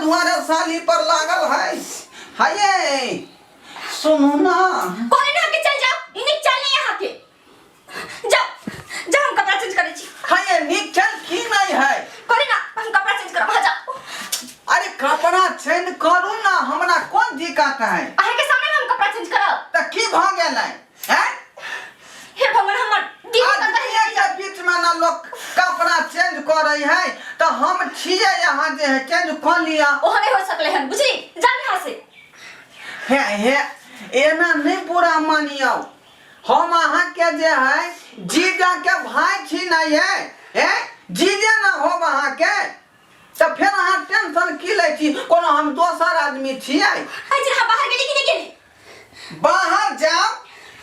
दुआरे साली पर लागल है। हाये सुनू ना। कोई ना के चल जाओ, ई नीक चाल नहीं यहाँ के। जाओ जाओ, हम कपड़ा चेंज करै छी। हाये नीक चाल की नहीं है? कोई ना, हम कपड़ा चेंज करब, हाँ जाओ। अरे कपड़ा चेंज करू ना, हमरा कोन दिक्कत है? अहाँ के सामने में हम कपड़ा चेंज करब? त की भ गेलै हैं? हे भगवान, हमर दीदी का आदमीये के बीच में ना लोग कपड़ा चेंज करे है, तो हम छिए यहाँ जे है चेंज कर लिया। ओहो नहीं हो सकले हन, बुझली? जाओ यहाँ से। हे हे एना नहीं बुरा मानियो, हम अहाँ के जे है जीजा के भाई छी नहीं है, हे जीजे ना हो अहाँ के, तो फिर अहाँ टेंशन की लै छी? कोनो हम दोसर आदमी छियै? अरे जे अहाँ बाहर गेली कि नहीं गेली? बाहर जाओ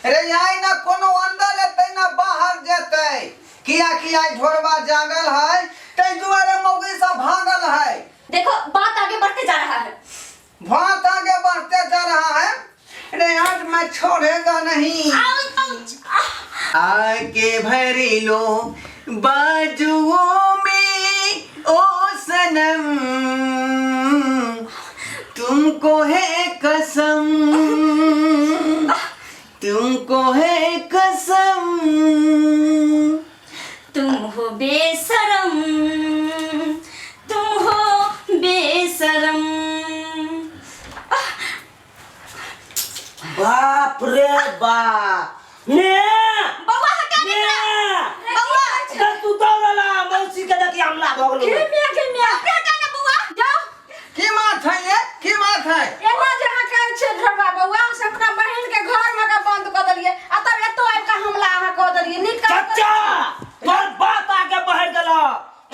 रे, आइ ना कोनो अंदर एतै ना बाहर जेतै, किया कि आइ ढोरबा जागल है, ताहि दुआरे मौगी सब भागल है। देखो बात आगे बढ़ते जा रहा है। बात आगे बढ़ते जा रहा है रे, आज मैं छोड़ेगा नहीं। आउच, आउच, आह। आके भर लो बाजुओं में ओ सनम, तुमको है कसम, तुमको है कसम, तुम हो बेशरम, तुम हो बेशरम। बाप रे बाप, ने बउआ हटा ने ने बउआ। त तू दौड़ला मौसी के देखी हमला भऽ गेलो। के मिया, के मिया? अपने हटा ना बउआ, जाओ। की बात है ये, की बात है? एना जे अहाँ करै छियै ढोरबा बउआ, से अपना बहिन के घर में के बंद कऽ देलियै आ तब एतो आबि कऽ हमला अहाँ कऽ देलियै। नीक काम करै चचा छी। तोर बात आगे बढ़ि गेलो,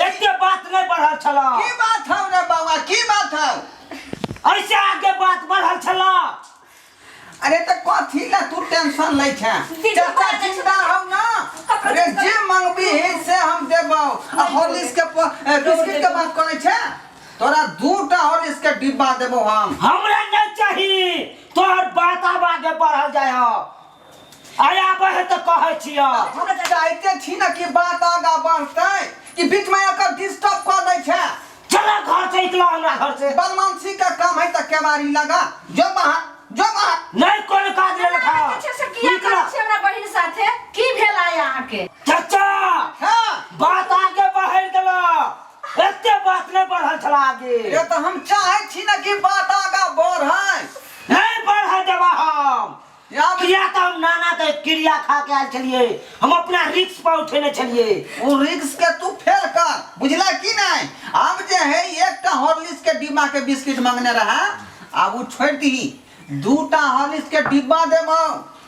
एते बात नहीं बढ़ल छल। की बात हौ रे बाबा, की बात हौ? ऐसे आगे बात बढ़ल छल। अरे त कथी ला तू टेंशन लै छे? दीदी, चाचा कपड़ा जिंदा हौ ना। कपड़ा अरे चेंज जे मंगबी है से हम देबौ। आ हॉर्लिक्स के बिस्किट के बात करै छे, तोरा दूटा हॉर्लिक्स के डिब्बा देबौ हम। हमरा नहीं चाही, तोहर बात आब आगे बढ़ल जाय हो। आय आबै है तऽ कहै छियौ। हम चाहते छी ना कि बात आगा बढ़तै, कि बीच में एकर डिस्टर्ब कर दै छै। चला घर से, निकला हमरा घर से। बदमाशी का काम है त केवाड़ी लगा, जो बाहर, जो बाहर। नहीं कोनो काज ले अहाँ रखा। जे छै से किया निकला। करै छी हमरा बहिन साथे? की भेल आइ अहाँके? चाचा हाँ। बात आगे बढ़ गेलो, एते बात नहीं बढ़ल छला आगे। ये तो हम चाहे छी ना कि बात आगा बढ़े। नहीं बढ़े देबा हम। किया तऽ हम नाना के क्रिया खा के आयल छलियै, हम अपना रिक्स पर उठेने छलियै। ओ रिक्स के तू फेल कर, बुझला की नहीं? अब जे है एकटा हॉर्लिक्स के डिब्बा के बिस्किट मांगने रहा, आब उ छोड़ दही, दूटा हॉर्लिक्स के डिब्बा देबौ।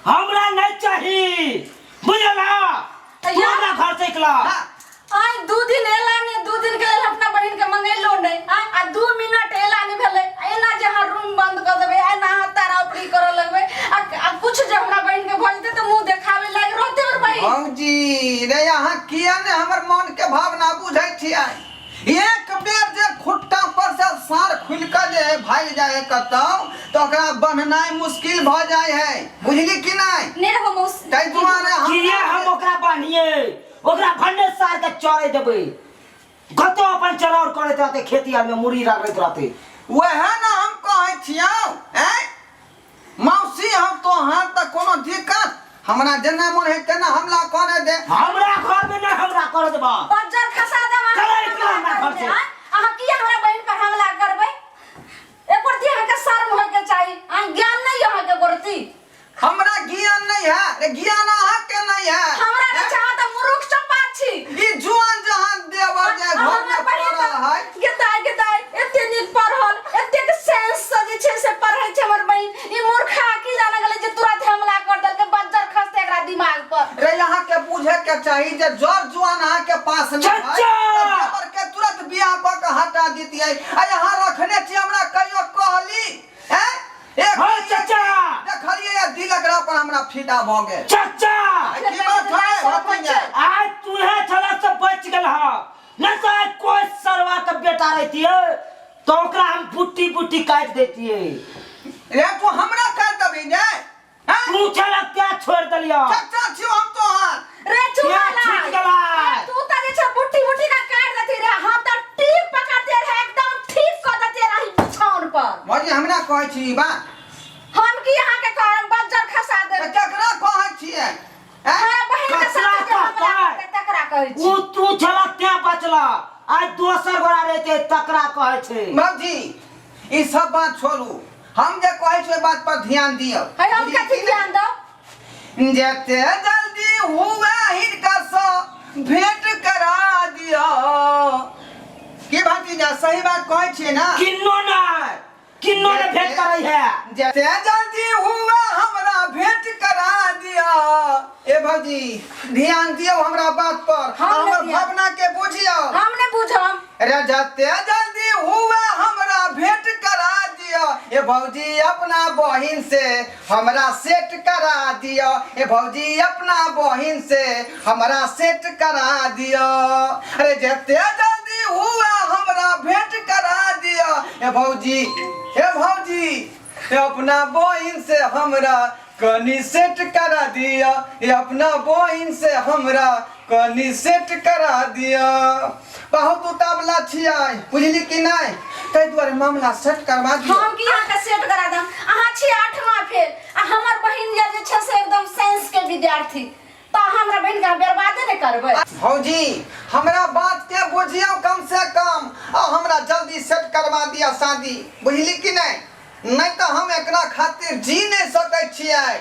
हमरा नहीं चाही, बुझला? तू हमरा घर से निकला। हाँ। आइ 2 दिन एला ने, 2 दिन के लेल अपना बहिन के मंगेलो नहीं, आइ आ 2 मिनट एला नहीं भेलै, एना जे अहाँ रूम बंद कऽ देबै, एना अहाँ तारा उपरी करऽ लगबै, आ कुछ जे हमरा बहिन के भऽ जेतै तऽ मुँह देखाबै लायक रहतै हमर बहिन? भौजी रे, अहाँ किया ने हमर मन के भावना बुझै छियै? एक बेर जे खुट्टा पर से सार खुलि कऽ जे है भागि जाइ है कतौ, तऽ ओकरा बन्हनाइ मुश्किल भऽ जाइ है, बुझली कि नहि? नहि रहबो मौसी। ताहि दुआरे हम किया हम ओकरा बान्हियै? ओकरा भन्ने सार के चरे देबै, कतौ अपन चरौर करैत रहतै, खेती आर में मुड़ी रगड़ैत रहतै। वएह ने हम कहै छियौ, ऐं मौसी, हम तोहर तऽ कोनो दिक्कत? हमरा जेना मन है तेना हमला करे दे। हमरा घर में नहीं हमरा करे देबा। बज्जर खसा देब अहाँ। चलै इतना हमरा घर से। आँय? अहाँ किया हमरा बहिन पर हमला करबै? एको रत्ती अहाँके शर्म होइके चाही। अहाँ ज्ञान नहीं अहाँके एको रत्ती? हमरा ज्ञान नहीं है रे, ज्ञान अहाँ के नहीं है। हमरा नहीं चाहत तऽ मूर्ख चपा छी। ई जुआन जहान देवर जे घर में पड़ल है। गेदाय गेदाय, एते नीक पढ़ल, एतेक सेंस से जे छै से पढ़ै छै हमर बहिन, ई मूर्खा की जाने गेलै जे तुरंत हमला कर देलकै। बज्जर खसतै एकरा दिमाग पर। रे यहाँ के बुझे के चाही जे जर जुआन अहाँ के पास नहीं है, चचा! तऽ देवर के तुरंत बियाह कऽ के हटा दितियै, आ यहाँ रखने छी हमरा कहियो कहली हैं? एक हाँ, चचा! देखलियै या दिल एकरा पर हमरा फिदा भऽ गेल। चचा! की बात है भतीजा? आज तूहे छला से बच गेल ह, नहीं तो आज कोई सरवा के बेटा रहतियै तो ओकरा हम बुट्टी बुट्टी काटि देतियै। रे तू हमरा काटि देबही ने? हैं? तू छला क्या छोड़ देलियो? चचा छियौ हम तोहर। रे चूहा क्या छूट गेलै? तू त जे छै बुट्टी बुट्टी का काट देती रे, हम त टीप पकड़ दे रहे, एकदम ठीक कर देती रही। कहै छी ई बात? हम की अहाँ के कहब, बज्जर खसा तऽ देब। केकरा कहै छियै? आँय? हमरा बहिन के ककरा साथे जे हमरा कहतै? कहतै तकरा कहै छी। उ तू छला तें बचला, आइ दोसर गोरा रहते तकरा कहै छै। भौजी, ई सब बात छोड़ू, हम जे कहै छी ओहि बात पर ध्यान दियौ। है हम कथी ध्यान दो? जते जल्दी हुए हिनका से भेंट करा दियौ। की भतीजा, सही बात कहै छियै ना? किन्नो नहि, किन्नो ने भेंट करै है। जते जल्दी हुए हमरा भेंट करा दियौ। ए भौजी, ध्यान दियौ हमरा बात पर, हम नहि हमर ध्यान। भावना के बुझियौ। हम नहि बुझम। अरे जते जल्दी हुए हमरा भेंट करा दियौ। ए भौजी, अपना बहिन से हमरा सेट करा दियौ। ए भौजी, अपना बहिन से हमरा सेट करा दियौ। अरे जते जल्दी हुए हमरा भेंट करा दियौ। ए भौजी, ए भौजी, ए अपना बहिन से हमरा कनी सेट करा दिया। ए अपना बहिन से हमरा कनी सेट करा दिया। बहुत उतावला छियै, बुझली कि नहि? ताहि दुआरे मामला सेट करवा दियौ। हम की अहाँके सेट करा देम? अहाँ छी आठमा फेल आ हमर बहिन जे जे छै से एकदम साइंस के विद्यार्थी, तऽ अहाँ हमरा बहिन के अहाँ बर्बादे नहि करबै। भौजी, हमरा बात के बुझियौ कम से कम, आ हमरा जल्दी सेट करवा दिया शादी, बुझली कि नहि? नहि तऽ हम एकरा खातिर जी नहि सकै छियै।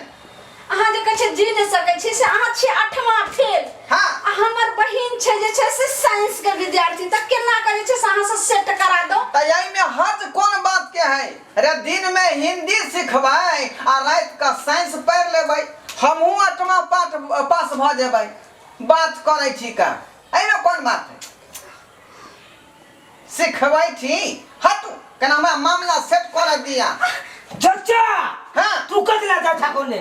अहाँ जे कहै छियै जी नहि सकै छी, से अहाँ छियै आठमा फेल। हाँ। आ हमर बहिन छै जे छै से साइंस के विद्यार्थी, तऽ केना के जे छै से अहाँ से सेट करा दो? तऽ एहिमे हर्ज कोन बात के है? अरे दिन में हिंदी सिखबै आ राति के साइंस पढ़ि लेबै, हमहूँ आठमा पाठ पास भऽ जेबै। बात करै छी का, एहिमे कोन बात है? सिखबै छी, हटू केना हमरा मामला सेट कर दिया। चचा। हाँ। तू कथी ला जा ठाकुर ने?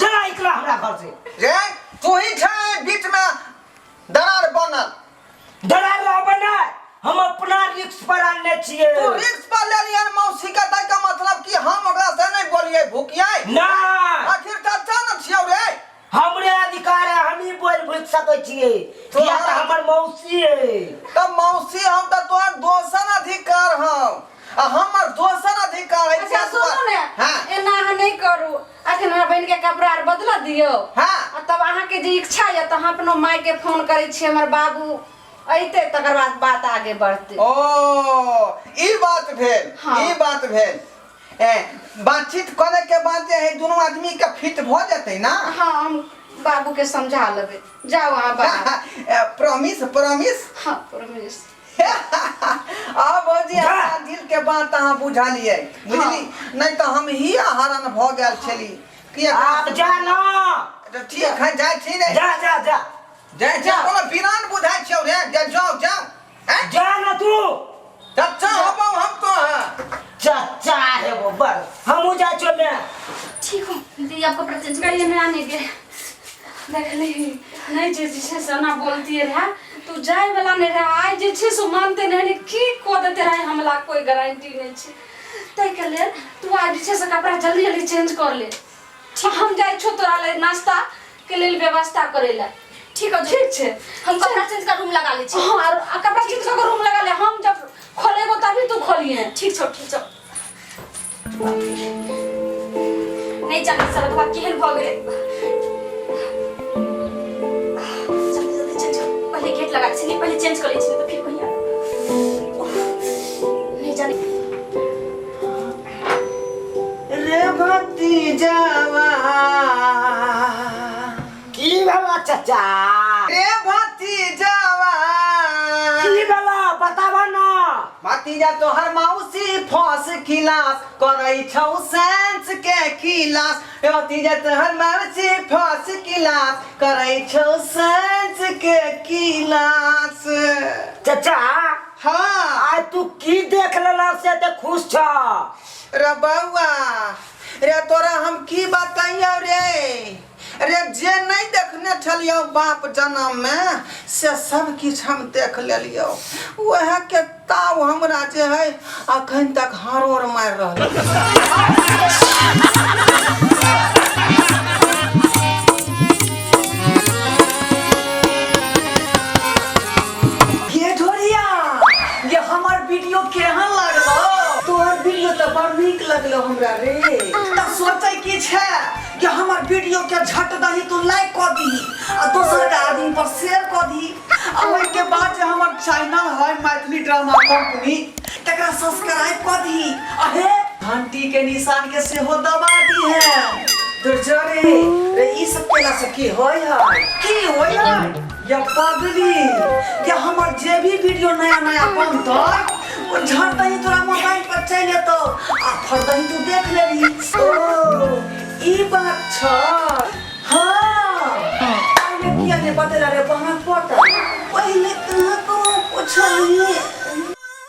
चला इकला हमरा घर से। रे तू ही छै बीच में दरार बनल। दरार रहबे ना, हम अपना रिक्स पर आनने छियै। तू रिक्स पर ले लियन मौसी के, दै के मतलब कि हम ओकरा से नहीं बोलिए भूकिए? ना। आखिर चचा न छियौ रे। हमरे अधिकार है, हम ही बोल भूक सकै छियै, किया तऽ हमर मौसी है। तऽ मौसी हम तऽ तोहर दोसर अधिकार हौ, आ हमर दोसर अधिकार है। अच्छा सुनू ने। हाँ। एना अहाँ नहि करू, अखन हमरा बहिन के कपड़ा आर बदल दियौ। हाँ। आ तब अहाँके जे इच्छा यऽ तऽ हम अपनो माय के फोन करै छी, हमर बाबू अयतै तकर बाद बात आगे बढ़तै। ओ ई बात भेल। हाँ। ई बात भेल। ए बातचीत करे के बाद जे है दुनू आदमी के फिट भ जेतै ना? हाँ, हम बाबू के समझा लेबै, जाओ अहाँ बाहर। प्रॉमिस? प्रॉमिस? हाँ, प्रॉमिस। आ भौजी, जा। हमरा दिल के बात अहाँ बुझलियै, बुझली नहीं तऽ हम ही हरण भऽ गेल छली। किया? आब जा ना। तऽ ठीक है, जाइ छी रे। जा जा जा। जाइ छी, कोनो बिरान बुझाइ छियौ रे? जा, जाउ जाउ। हैं? जा ना तू। चचा होबौ हम तो हाँ। चचा हेबो बस, हमहूँ जाइ छियौ मैं। ठीक हो दीदी, आप कपड़ा चेंज करिए ना आने के देखली नहीं जे जे छै से ना बोलती रहे तू जाए वाला नहीं रहे, आइ जे छै से मानते नहीं रहे, की कऽ देते रहे हमला कोई गारंटी नहीं छै। ताहिके लेल तू आइ जे छै से कपड़ा जल्दी जल्दी चेंज कर ले, हम जाइ छौ तोरा लेल नाश्ता के लेल व्यवस्था करै लए। ठीक है। ठीक छै। हम कपड़ा चेंज कर रूम लगा ले छी। हाँ, और आ कपड़ा चेंज कर रूम लगा ले, हम जब खोलेबो तभी तू खोलिए। ठीक छौ, ठीक छौ। नहीं जाने सड़कवा केहन भऽ गेलै। जल्दी जल्दी चेंज कर, पहले गेट लगा छी, नहीं पहले चेंज कर लै छी, नहीं तो फिर कहीं आएत। नहीं जाने। रे भतीजावा। की भेला चचा? रे भतीजावा। की भेला बताबऽ ना। भतीजा, तोहर मौसी फर्स्ट क्लास करै छौ साइंस के क्लास। रे भतीजा, तोहर मौसी फर्स्ट क्लास करै छौ साइंस के क्लास। चचा। हाँ। आइ तू की देख लेलक से तऽ खुश छ? रे बौआ रे, तोरा हम की बतैयौ रे? रे जे नहीं देखने छलियौ बाप जन्म में से सब किछु हम देख लेलियौ। वएह के ताव हमरा जे है अखन तक हरोड़ मारि रहल। ये ढोरिया, ये हमर वीडियो केहन लागलो? तोहर वीडियो तऽ बड़ नीक लगल। कि हमर वीडियो के झट दही तू लाइक कऽ दीही आ दोसर के आदमी पर शेयर कऽ दीही आ ओहिके बाद जे हमर चैनल है मैथिली ड्रामा कंपनी तकरा सब्सक्राइब कऽ दीही आ हे घंटी के निशान के सेहो दबा दीहे। दुर्जरे रे, ई सब केला से की होय है? की होय है या पगली? कि हमर जे भी वीडियो नया नया बनतै ओ झट दही तोरा मोबाइल पर चलि एतौ आ फट दही तू देख लेबही। ओ ई बात छ। हाँ, पहिले किया नहि बतेला रे बहन पोता? पहिले कहाँ को पुछलही?